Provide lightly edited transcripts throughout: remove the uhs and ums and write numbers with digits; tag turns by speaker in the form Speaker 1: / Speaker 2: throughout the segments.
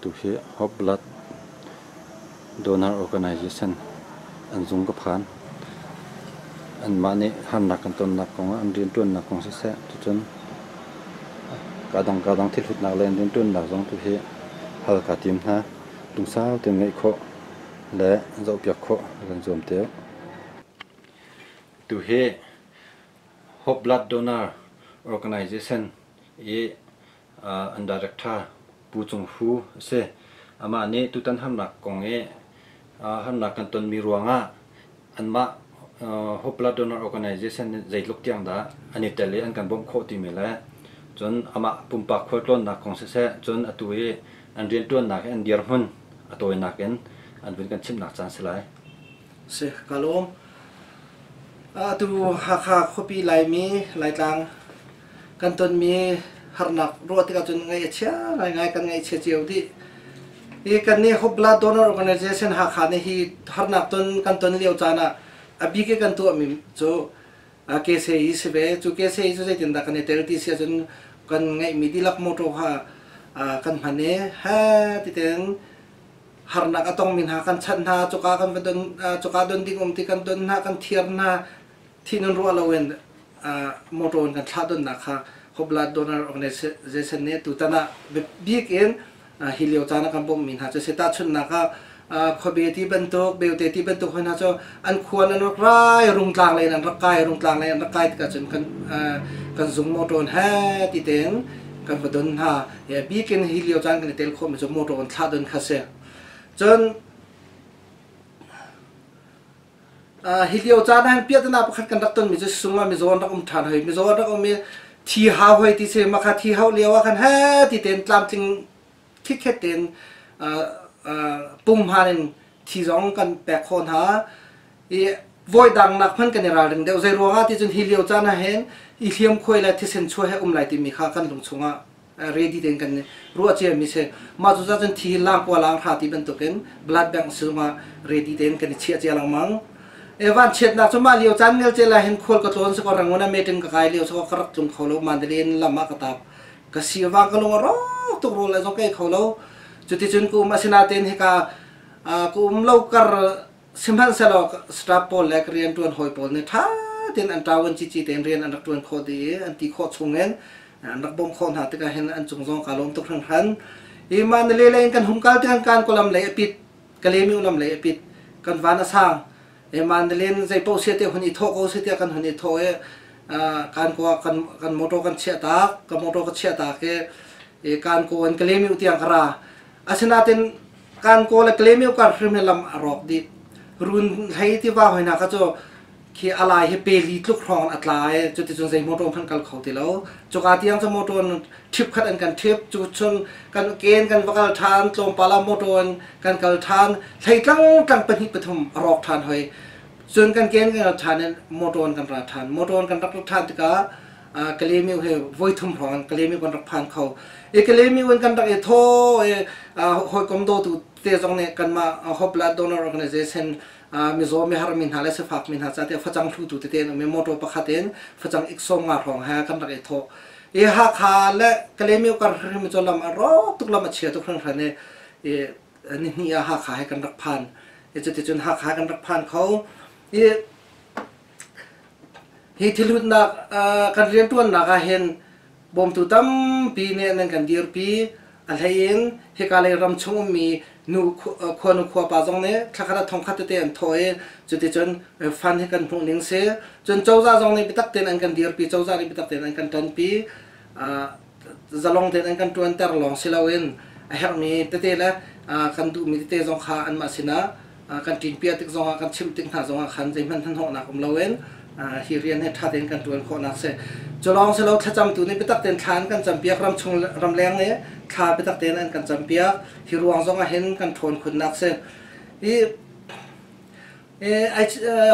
Speaker 1: Tuhi Hope Blood Donor Organization an zung ka phan. Anmah nih harnak kan tonnak kong ah an rianṭuannak kong siseh, cucun kaa dang thil hlutnak le an rianṭuannak zong tuhi hal kaa tim hna. Lungsau tein ngaih khawh le zohpiak khawh kan zuam te. Tuhi Hope Blood Donor Organization i an director Pu Cung Hu a si. Amah nih tutan harnak kong i harnak kan tonmi ruangah anmah Hope Blood Donor Organization nih zeitluk tiang dah an i tel i an kan bawmh khawh timi le cun amah pumpak khualtlawnnak kong siseh, cun atu i an rianṭuannak i an dirhmun a tawinak in an vun kan chimhnak caan si lai.
Speaker 2: Si, ka lawm. Atu Hakha khuapi Laimi, Laitlang kan tonmi harnak ruah tikah cun ngaih a chia ngaingai, kan ngaihchia cio dih. Hi kan nih Hope Blood Donor Organization Hakha nih hi harnak ton kan ton lio caan ah a bik i kan tuahmi cu KCI si ve. Cu KCI cu zeitindah kan i tel ti si ahcun kan ngeihmi dihlak motor kha kan hman i he titen harnak a tongmi hna kan chanh hna, cuka kan va don, cuka don ding um ti kan don hna, kan thiar hna. Thih ruah loin motor in kan thlah donnak kha Hope Blood Donor Organization nih tutan ah bik in hi lio caan ah kan bawmhmi hna cu si. Tahchunhnak ah khuabe ti bantuk, beute ti bantuk hoi hna cu an khuan an rak rai, Rungtlang lei in an rak kai, Rungtlang lei an rak kai tikah cun kan kan zung motor in he ti tein kan va don hna. Bik in hi lio caan kan i tel khawhmi cu motor in thlah don kha si. Cun Hi lio caan ah hin piahtana pakhat kan rak tonmi cu sung ah mizaw an rak um ṭhan hoi. Mizaw an rak um i thi hau hoi ti si. Mah kha thi hauh lio ah khan he ti tein tlamtling khikhet tein pum hmaan in thi zong kan pek khawh hna. I voi dang nak hmanh kan i ralring deuh. Zei ruangah ti cun hi lio caan ah hin i hliamkhuai le thisen chuah he um lai timi kha kan lung chungah ready tein kan ruah ciami si. Mah cu cun thi lang kua lang hra ti bantukin blood bank sungah ready tein kan i chiah cia lengmang. E van chiatnak cu mah lio caan ngelcel ah hin khual ka tlawn si ko, Rangoon ah meeting ka kai lio si ko, ka rak tlung kho lo, Mandalay in lam ah ka tap. Ka si vang ka lung a rawk tuk, rawl le zong ka ei kho lo. Cuticun ka um. Asinain hika ka um lo kar sihmanhsehlaw staff pawl le ka rianṭuan hawi pawl nih ṭha tein an ṭavuan cici tein rian an rak ṭuan khawh dih i an ti khawh chungin an rak bawmh khawh hna tikah hin an cung zong kaa lawm tuk hringhran. Hi Mandalay lei in kan hum kal tikah kan kawlam lei a pit, Kalemi lam lei a pit, kan van a sang. Hi Mandalay in zei paoh sia te hun i thawh ko si tiah kan hun i thawh i kan kua kan kan motor kan chiah tak, ka motor ka chiah tak i kan ko in Kalemi tiang ka ra. Asinain kan kawl le Kalemi kar hrim le lam a rawk dih. Run hlei tiva hoi hna kha cu khi a lai hi peli tluk hrawng a tla i cuticun zei motor hmanh kal kho ti lo. Cuka tiang cu motor in ṭhip khat an kan ṭhip. Cu chun kan ken kan va kal ṭhan, tlawmpal ah motor in kan kal ṭhan. Hlei tlang tlang pahnih pathum a rawk ṭhan hoi. Cun kan ken kan kal ṭhan in motor in kan ra ṭhan. Motor in kan rak ṭhan tikah Kalemiu he voithum hrawng in Kalemiu kan rak phan kho. I Kalemiu in kan rak i thaw i hawikom dawtu te zong nih kanmah Hope Blood Donor Organization mizaw mihar mi hna le sifak mi hna ca tiah facang hlutu tete an um i motor pakhat in facang ik sawm nga hrawng he kan rak i thawh. I Hakha le Kalemiu kar hrim cu lam a rawk tuk, lam a chia tuk hringhran i nihnih ah Hakha he kan rak phan. I cuticun Hakha kan rak phan kho. I Hi thilhutnak kan rianṭuannak ah hin bawmtu tampi nih nan kan dirpi. A hlei in hika lei ram chung ummi nu khuanu khuapa zong nih thlakhat ah thongkhat tete an thawh i cuticun fund hi kan hmuh ning si. Cun cozah zong nih biatak tein an kan dirpi, cozah nih biatak tein an kan ṭanpi. Zalong tein an kan ṭuanter lawng si loin a herhmi tete le kan duhmi tete zong kha anmah sinah kan ṭinpiah tik zongah, kan chimh tik hna zongah khan zeihmanh hnahnawhnak um loin hi rian hi ṭha tein kan ṭuan khawhnak si. Cu lawng si lo, thlacamtu nih biatak tein thla an kan campiak, ramchung ramleng nih thla biatak tein an kan campiak. Hi ruang zongah hin kan ṭhawn khunnak si. Hi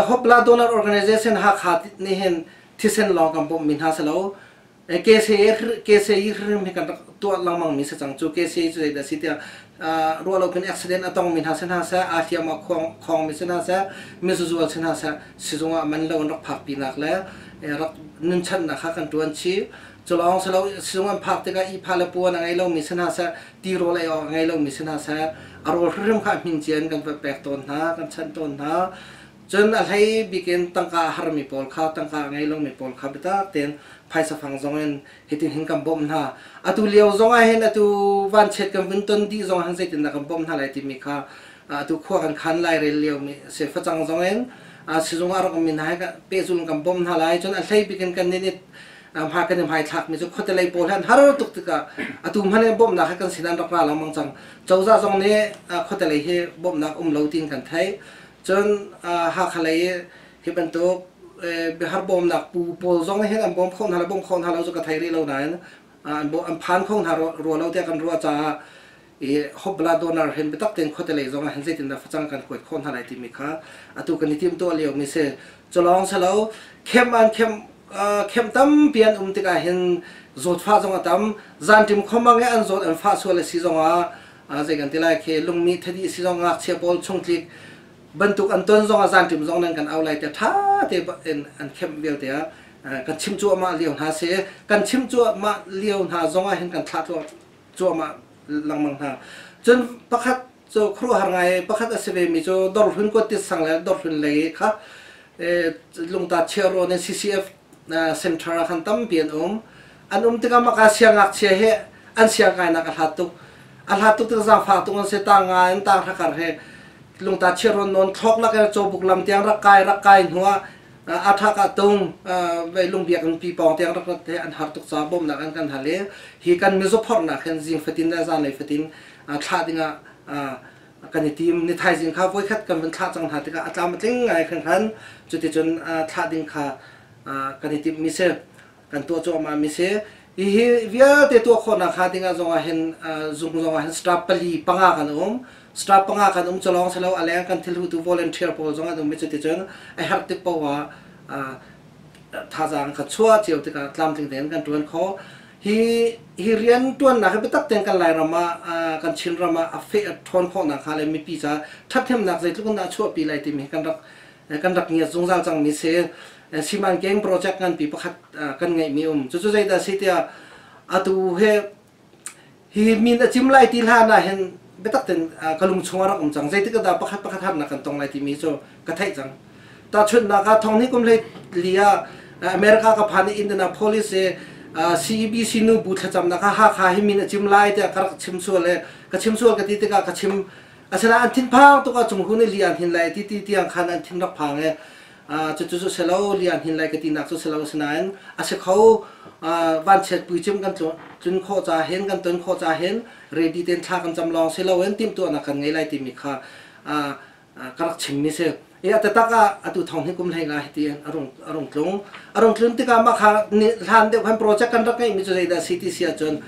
Speaker 2: Hopla Donor Organization Hakha nih hin thisen lawng kan bawmhmi hna si lo. KCI hrim hi kan rak tuah lengmang mi si cang. Cu KCI cu zeidah si tiah, ruah lo pin accident a tong mi hna si hna seh, aa hliam a khawng mi si hna seh, mizuzual si hna seh, sizung ah man lo in rak phak pinak le rak nunchannak kha kan tuan chih. Cu lawng si lo sizung an phak tikah ihphah le puan a ngei lomi si hna seh, tirawl ei awk a ngei lomi si hna seh, a rawl hrimhrim kha a hmin cia in kan va pek tawn hna, kan chanh tawn hna. Cun a hlei bik in tangka a harmi pawl kha, tangka a ngei lomi pawl kha biatak tein phaisa fang zong in hitin hin kan bawmh hna. Atu lio zong ah hin atu vanchiat kan vun ton dih zong ah hin zeitindah kan bawmh hna lai timi kha atu khua kan khan lai rel lio mi a si. Facang zong in sizung ah rak ummi hna hi pehzul in kan bawmh hna lai. Cun a hlei bik in kan nih hmai kan i hmaithlakmi cu khuate lei pawl he an har tuk tikah atu hmanh in bawmhnak he kan sin an rak ra lengmang cang. Cozah zong nih khuate lei hi bawmhnak um lo tiin kan theih. Cun Hakha lei hi bantuk biahar bawmnak pu pawl zong nih hin an bawm kho hna lo bawm kho hna lo cu ka thei rih lo nain an phan kho hna rua lo tiah kan ruah caah i hopla donor hin biatak tein khuate lei zong ah hin zeitindah facang kan kuat khawh hna lai timi kha atu kan i timtuah lio mi si. Culawng silo khem an khem khem tampi an um tikah hin zawtfah zong a tam. Zanṭim khomang i an zawt an fah sual a si zong ah zei kan ti lai khi lungmi thadi si zong ngakchia pawl chungtlik bantuk an ton zong ah zanṭim zong nan kan au lai te ṭha te in an khem vialte ah kan chim cuahmah lio hna si. Kan chim cuahmah lio hna zong ah hin kan thlah cuahmah lengmang hna. Cun pakhat cu khuaruahhar ngai pakhat a si ve mi cu Dawrhlun kuattit sang le Dawrhlun lei kha lungta chiahrawn in CCF center ah khan tampi an um. An um tikah maka siangngakchia he an siangkainak a hlat tuk. A hlat tuk tik zaangfak tuk an si tang nga in tang hrakar he lungta chiahrawn nawn thlok lak in cawbuk lam tiang rak kai rak kai hnu ah a thak ah tung vei lungbiak in pi pawng tiang rak rat he an har tuk caah bawmhnak an kan hal i hi kan mizaw phorhnak hin zing fatin le zanlei fatin thlah dingah kan i tim. Ni thaizing kha voikhat kan vun thlah cang hna tikah a tlam a tling ngai hringhran. Cuticun thlah ding kha kan i timh mi si, kan tuah cuahmah mi si. Hihi vialte tuah khawhnak hnga dingah zongah hin zung zongah hin staff pali panga kan um. Staff panga kan um cu lawng si lo, a leng kan thilhutu volunteer pawl zong an um i cuticun a herh tik paoh ah thazaang kha chuah cio tikah tlamtling tein kan ṭuan khawh. Hi hi rian ṭuannak hi biatak tein kan Lairam ah kan Chinram ah a feh a ṭhawn khawhnak hnga le mipi caah ṭhathnemnak zeitluk in dah a chuahpi lai timi hi kan rak ngiat zungzal cangmi si. Simankeng project nganpi pakhat kan ngeihmi um. Cucu zeidah si tiah atu he hi min a cim lai ti hlan ah hin biatak tein ka lung chung ah rak um cang. Zeitik dah pakhat pakhat harnak kan tong lai timi cu ka theih cang. Tahchunhnak ah thong kum hlei li ah America ka phan i Indianapolis i CEBC nu bu thlacamnak ah Hakha hi min a cim lai tiah ka rak chim sual i ka chim sual ka ti tikah ka chim. Asinain an thinphang tuk ah cunghu nih li an hin lai ti ti tiang khan an thin rak phang i cucu cu si lo, li an hin lai ka tinak cu si lo, asinain a si kho. Vanchiat puicim kan tlun khawh ca hin, kan ton khawh ca hin ready tein thla kan cam lawng si loin timhtuahnak kan ngei lai timi kha ka rak chimmi si. I a taktak ah atu thong hi kum 15 hiti a rung tlung. A rung tlun tikah mah kha hlan deuh khan project kan rak ngeihmi cu zeidah si ti si ahcun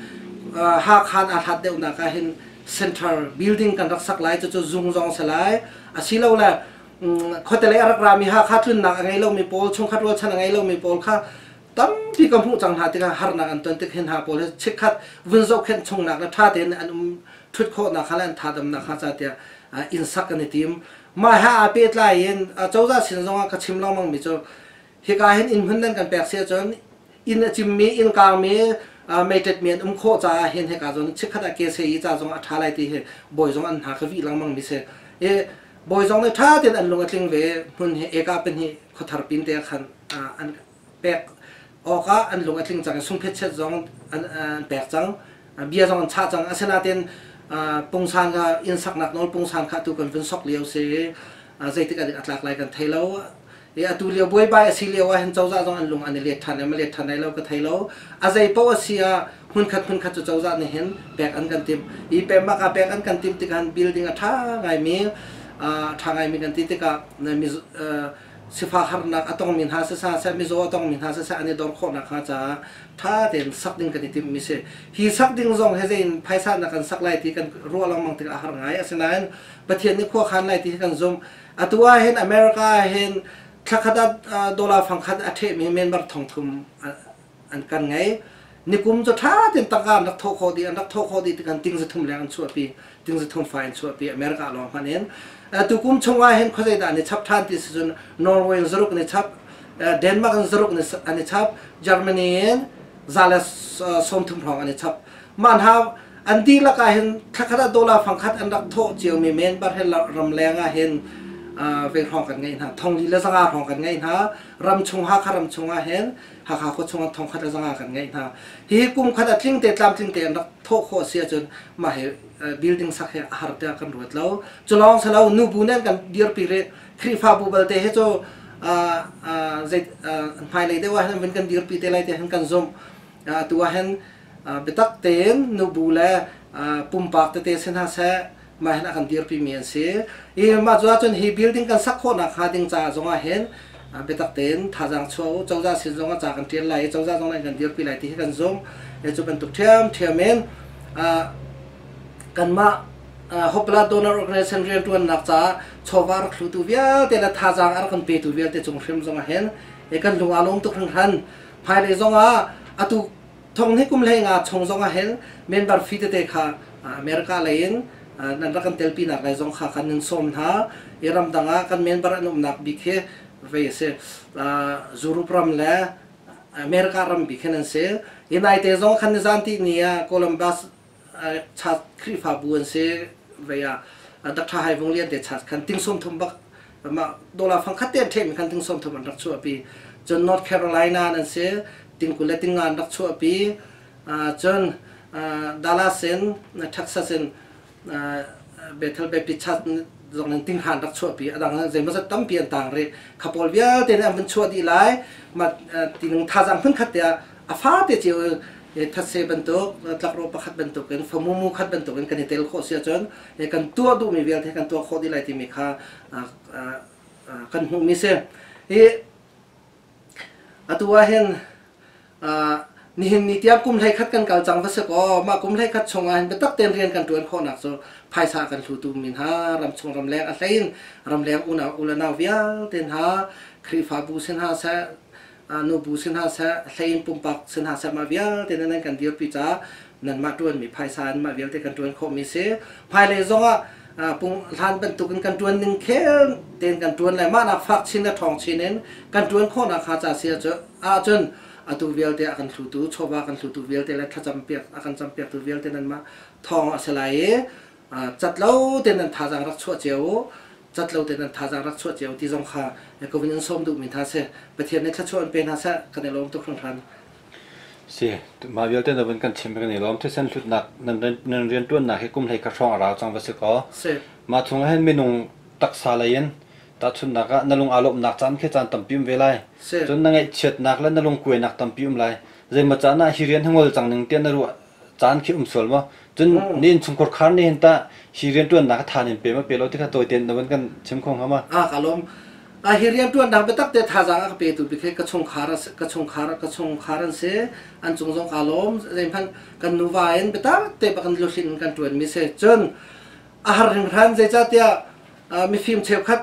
Speaker 2: Hakha aa hlat deuhnak ah hin center building kan rak sak lai, cucu zung zong si lai asilole khuate lei a rak rami Hakha tlunnak a ngei lomi pawl, chungkhat rualchan a ngei lomi pawl kha tampi ka hmuh cang hna tikah harnak an ton tik hin hna pawl hi chikkhat vun zohkhenh chungnak le ṭha tein an um ṭhut khawhnak kha le an thadamnak kha ca tiah inn sak kan i tim. Mah he aa pehtlai in cozah sin zongah ka chim lengmang mi cu hika hin inn hmun nan kan pek si ahcun inn a cimmi, inn kaangmi, meiṭetmi an um khawh caah hin hika zawn chikkhat ah KCE ca zong a ṭha lai ti hi bawi zong an hna ka vih lengmang mi si. I bawi zong nih ṭha tein an lung a tling ve. Hmun hi eka pahnih khuathar pin te khan an pek awkah an lung a tling cang i sungphetchet zong an pek cang, bia zong an chah cang. Asinain pungsan kha inn saknak nawl pungsan kha atu kan vun sok lio si, zeitik a tlak lai kan thei lo i atu lio buaibai a si lio ah hin cozah zong an lung an i let ṭhan i let ṭhan lai lo ka thei lo. A zei paoh a si ah hmunkhat hmunkhat cu cozah nih hin pek an kan timh i pek ah pek an kan timh tikah building a ṭha ngaimi, ṭha ngaimi kan ti tikah sifak harnak a tongmi hna siseh, mizaw a tongmi hna siseh an i dor khawh nakhnga caah ṭha tein sak ding kan i timhmi si. Hi sak ding zong hi zeiin phaisa na kan sak lai ti kan ruah lengmang tikah a har ngai. Asinain Pathian nih khua khan lai ti hi kan zumh. Atu ah hin America ah hin thlakhat ah dollar fangkhat a ṭhehmi member 3,000 an kan ngei. Nikum cu ṭha tein tangka an rak thawh khawh dih, an rak thawh khawh dih tikhan ting zathum leng an chuahpi, ting zathum fai an chuahpi America lawng hmanh in. Tukum chung ah hin khuazei dah an i chap ṭhan ti si cun Norway in zaruk an i chap, Denmark in zaruk an i chap, Germany in 130 hrawng an i chap. Mah hna an dihlak ah hin thlakhat ah dollar fangkhat an rak thawh ciomi men Bahrain ramleng ah hin vei hrawng kan ngeih hna. Thongli le zanga hrawng kan ngeih hna. Ram chung Hakha ram chung ah hin Hakha khua chung ah thongkhat le zanga kan ngeih hna. Hi kum khat a tling te tlamtling te an rak thawh khawh si ahcun mah hi building sak hi a har tiah kan ruat lo. Cu lawng si lo nubu nih an kan dirpi rih. Khrihfabu balte hi cu zei hmailei deuh ah hin an kan dirpi te lai ti hin kan zumh. Atu ah hin biatak tein nubu le pumpak tete si hna seh mah hin a kan dirpi mi an si. I mah cu ahcun hi building kan sak khawhnak hnga ding caah zong ah hin biatak tein thazaang chuah u cozah sin zong ah ca kan ṭial lai i cozah zong nih an kan dirpi lai ti hi kan zumh. Cu bantuk ṭhiamṭhiam in kanmah Hopla Donor Organization rianṭuannak caah chawva rak hlutu vialte le thazaang a rak kan petu vialte cung hrim zong ah hin kan lung aa lawm tuk hringhran. Hmailei zong ah atu thong hi kum hlei nga chung zong ah hin member fee tete kha America lei in nan rak kan telpinak lai zong kha kan in sawm hna. I ramdang ah kan member an umnak bik hi vei a si. Europe ram le America ram bik hin an si. Hi naite zong khan nizan ti ni ah Columbus chat Khrihfabu an si vei ah Dr. Hai Vung Lian te chat khan ting sawm thum bak mah dollar fang khat te an ṭhehmi khan ting sawm thum an rak chuahpi. Cun North Carolina an si ting 20 le ting nga an rak chuahpi. Cun Dallas in Texas in Bethel Baptist Church zong in ting han rak chuahpi. A dang zeimawzat tampi an tang rih. Kha pawl vialte nih an vun chuah dih lai. Mah tinung thazaang hmun khat te ah a fate cio thatse bantuk tlakrawh pakhat bantuk in famumu khat bantuk in kan i tel khawh si ahcun kan tuah duhmi vialte kan tuah khawh dih lai timi kha kan hmuhmi si. Hi atu ah hin nihin ni tiang kum hlei khat kan kal cang va si kaw mah kum hlei khat chung ah hin biatak tein rian kan ṭuan khawhnak cu phaisa kan hlutu mi hna ramchung ramleng a hlei in ramleng unau u le nau vialte hna Khrihfabu si hna seh nubu si hna seh hlei in pumpak si hna seh mah vialte nan kan dirpi caah nanmah ṭuanmi phaisa in mah vialte kan ṭuan khawhmi si hmailei zongah pung hlan bantukin kan ṭuan ning khel tein kan ṭuan lai mah nak fak chin le ṭhawng chin in kan ṭuan khawhnak hnga ca si ahcun atu vialte a kan hlutu chawva kan hlutu vialte le thlacam piak a kan campiaktu vialte nanmah thawng a si lai i cat lo tein nan thazaang rak chuah cio u cat lo tein nan thazaang rak chuah cio ti zong kha ka vun in sawm duhmi hna si Pathian nih thluachuah an pe hna seh kan i lawm tuk hringhran.
Speaker 1: Si, mah vialte na vun kan chim kan i lawm. Thisen hlutnak nan nan rianṭuannak hi kum hlei kha hrawng a rau cang va si kaw.
Speaker 2: Si.
Speaker 1: Mah chung ah hin minung taksa lei in tahchunhnak ah na lung aa lawmhnak caan khi caan tampi um ve lai.
Speaker 2: Si.
Speaker 1: Cun na ngaihchiatnak le na lungkuainak tampi um lai. Zeimaw caan ah hi rian hi ngol cang ning tiah na ruah caan khi um sual maw? Cun ni innchungkhar khar nih hin tah hi rianṭuannak tha nin pe ma pe lo ti kha tawi tein na vun kan chim kho hnga ma?
Speaker 2: A ka lawm. A hi rianṭuannak biatak te thazaang a ka petu bik hi ka chungkhar ka chungkhar ka chungkhar an si. An cung zong kaa lawm. Zeihmanh kan nuva in biatak te bak in luhlin in kan ṭuanmi si. Cun a har hringhran zeicahtiah mifim cheukhat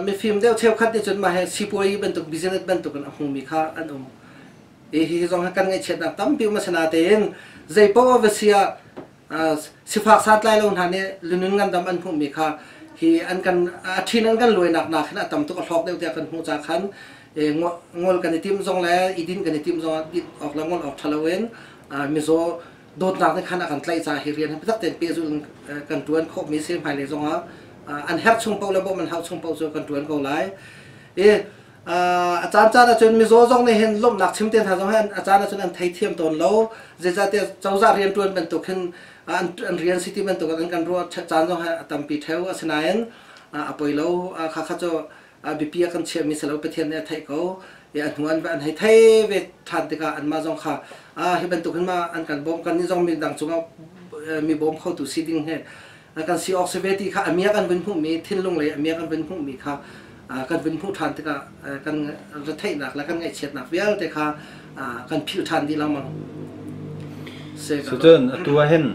Speaker 2: mifim deuh cheukhat nih cun mah hi sipuai bantuk business bantuk in a hmumi kha an um. Hi zong hi kan ngaihchiatnak tampi um a si natein zeipaoh va si ah sifak santlai lo hna nih lunun ngandam an hmuhmi kha hi an kan a ṭhin an kan luainak nak hin a tam tuk a hlawk deuh tiah kan hmuh ca khan ngol kan i tim zong le i din kan i tim zong ah dit awk le ngol awk ṭha loin mizaw dawtnak nih khan a kan tlaih caah hi rian hi biatak tein pehzulh in kan ṭuan khawhmi si hmailei zong ah an herh chung paoh le bawmh an hauh chung paoh cu kan ṭuan ko lai. I a caan caan ahcun mizaw zong nih hin lawmhnak chim te hna zong hi a caan ahcun an theithiam tawn lo zeicahtiah cozah rianṭuan bantuk hin an rian si ti bantuk in kan ruah caan zong hi a tampi ṭheo asinain a poi lo kha kha cu biapi a kan chiahmi si lo Pathian nih a theih ko i a hnu an an hei thei ve ṭhan tikah anmah zong kha hi bantuk hin ma an kan bawm kan nih zong midang cungah mi bawm khotu si ding hi kan si awk si ve ti kha a miak an vun hmuhmi thinlung lei a miak an vun hmuhmi kha kan vun hmuh ṭhan tikah kan retheihnak le kan ngaihchiatnak vialte kha kan philh ṭhan dih lengmang.
Speaker 1: Cun atu ah hin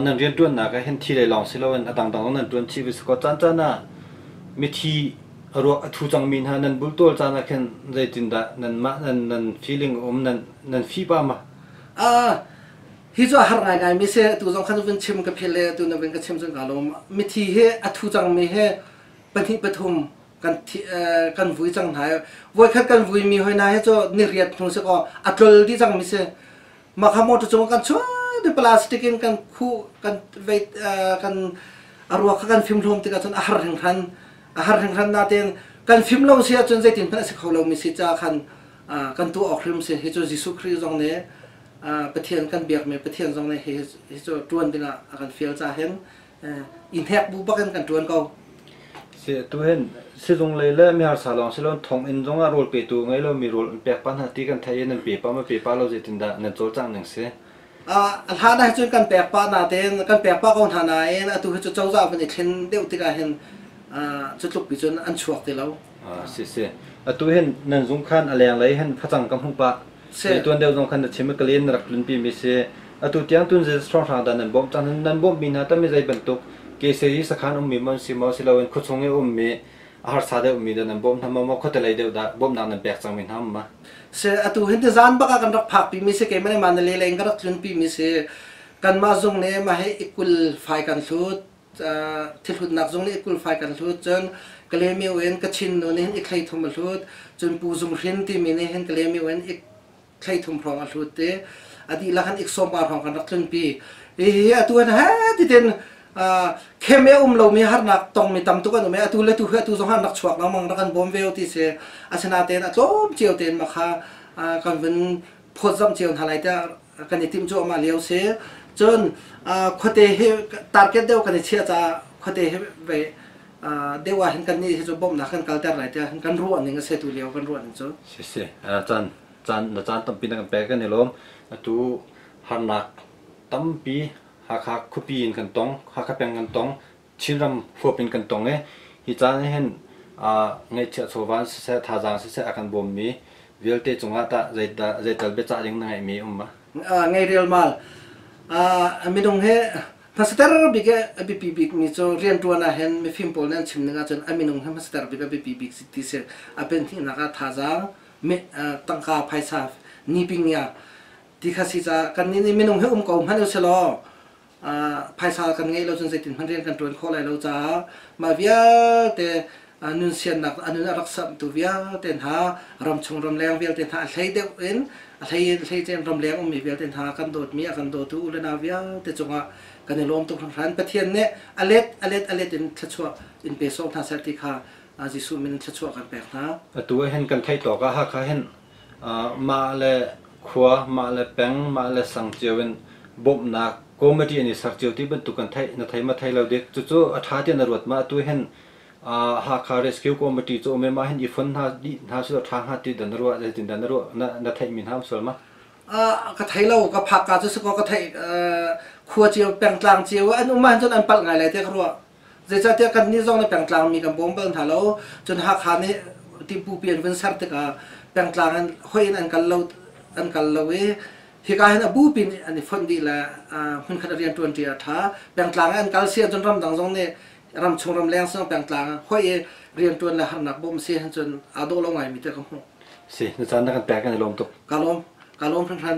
Speaker 1: nan rianṭuannak ah hin thi lei lawng si loin a dangdang zong nan ṭuan chih ve si kaw caan caan ah mithi a ruak a thu cangmi hna nan bultawl caan ah khin zeitindah nanmah nan nan feeling um nan nan fih pah ma?
Speaker 2: Hi cu a har ngaingaimi si. Atu zong khan vun chim ka philh i atu na vun ka chim cun kaa lawm. Mithi hi a thu cangmi hi pahnih pathum Kan kan vui cang hna. Voikhat kan vui mi hoi na hi cu ni riat hnu si kaw a tlol dih cang mi si. Mah kha motor cung kan chuah plastic in kan khuh kan vei kan a ruak kha kan fim hlawm tikah cun a har hringhran a har hringhran natein kan fim lo si ahcun zeitin hmanh a si kho lomi si ca khan kan tuah awk hrim si hi cu Jesuh Khrih zong nih Pathian kan biakmi Pathian zong nih hi hi cu ṭuan dingah a kan fial ca hin i hnek bu bak in kan ṭuan ko.
Speaker 1: Si tu hin sizung lei le miharsa lawng si lo thonginn zongah rawl petu ngei lomi rawl an pek pa hna ti kan theih i nan pe pa ma pe pa lo zeitindah nan cawlcangh ning si?
Speaker 2: A hlan ah cun kan pek pah natein kan pek pah ko hna nain atu hi cu cozah van i thlen deuh tikah hin cu tluk pi cun an chuak ti lo.
Speaker 1: Si si. Atu hin nan zung khan a lenglei hin facang ka hmuh pah.
Speaker 2: Si.
Speaker 1: Tuan deuh zong khan na chim i ka len na rak tlunpi mi si. Atu tiang tun zei hrawnghrang dah nan bawmh cang nan bawmh mi hna tami zei bantuk kesei i sakhan ummi maw an si maw siloin khuachung i ummi a harsa deuh mi dah nan bawmh hna maw maw khuate lei deuh dah bawmhnak nan pek cang mi hna um ma?
Speaker 2: Si atu hin zan bak ah kan rak phakpi mi si keimah le mah na le in ka rak tlunpi mi si. Kanmah zung nih mah hi ikul fai kan hlut thilhlutnak zung nih ikul fai kan hlut cun Kalaymyo in Kachin nu nih hin ik 33 a hlut cun Pu Zung Hrin timi nih hin Kalaymyo in ik 33 hrawng a hlut i a dihlak in ik 15 hrawng kan rak tlunpi. Hihi atu hin he titin khem e um lomi harnak tongmi tam tuk an um i atu le tu hi atu zong han rak chuak lengmang rak kan bawm ve ti si. Asinain a tlawm cio tein mah kha kan vun phawtzamh cio hna lai tiah kan i timh cuahmah lio si. Cun khuate hi target deuh kan i chiah caah khuate hi ve deuh ah hin kan nih hi cu bawmhnak kan kalter lai tiah kan ruah ning a si tu lio kan ruah ning cu.
Speaker 1: Si si caan caan na caan tampi na kan pek kan i lawm. Atu harnak tampi Hakha khuapi in kan tong, Hakha peng kan tong, Chinram huap in kan tong i hi caan ah hin ngaihchiah chawva in siseh, thazaang siseh a kan bawmmi vialte cungah tah zeidah zeital biacah ding na ngeihmi um ma?
Speaker 2: Ngei rialmal. Minung hi hmasater bik i a biapi bikmi cu rianṭuan ah hin mifim pawl nih an chim ning ahcun a minung hi hmasater bik a biapi bik ti si. A penhnihnak ah thazaang, tangka, phaisa, nipingya ti kha si caah kannih nih minung hi um ko hmanh usilaw phaisa kan ngeih lo cun zeitin hmanh rian kan ṭuan khawh lai lo caah mah vialte nun siannak a nun a rak samhtu vialte hna ramchung ramleng vialte hna a hlei deuh in a hlei hlei cem ramleng ummi vialte hna kan dawtmi a kan dawtu u le nau vialte cungah kan i lawm tuk hringhran. Pathian nih a let a let a let in thluachuah in pe sawh hna seh ti kha Jesuh min in thluachuah kan pek hna.
Speaker 1: Atu ah hin kan theih tawk ah Hakha hin Mah le khua, mah le peng, mah le sang cio in bawmhnak committee an i ser cio ti bantuk kan theih. Na thei ma thei lo dik. Cucu a ṭha tiah na ruat ma? Atu hin Hakha Rescue Committee cu um i mah hin i fon hna dih hna selaw ṭha hnga ti dah na ruah? Zeitindah na ruah? Na theihmi hna um sual ma?
Speaker 2: Ka thei lo. Ka phak ka cu si kaw ka theih khua cio, pengtlang cio an um ahcun an palh ngai lai tiah ka ruah. Zeicahtiah kannih zong nih pengtlang mi kan bawm bal hna lo. Cun Hakha nih tibupi an vun ser tikah pengtlang in hoi in an kal lo an kal lo i hika hin a bupi nih an i fonh dih le hmunkhat a rian ṭuanṭi a ṭha. Pengtlang in an kal si ahcun ramdang zong nih ramchung ramleng zong pengtlang hoi i rianṭuan le harnak bawmh si ahcun aa dawh lo ngaimi tiah ka hmuh.
Speaker 1: Si, na caan na kan pek kan i lawm tuk.
Speaker 2: Ka lawm. Ka lawm hringhran.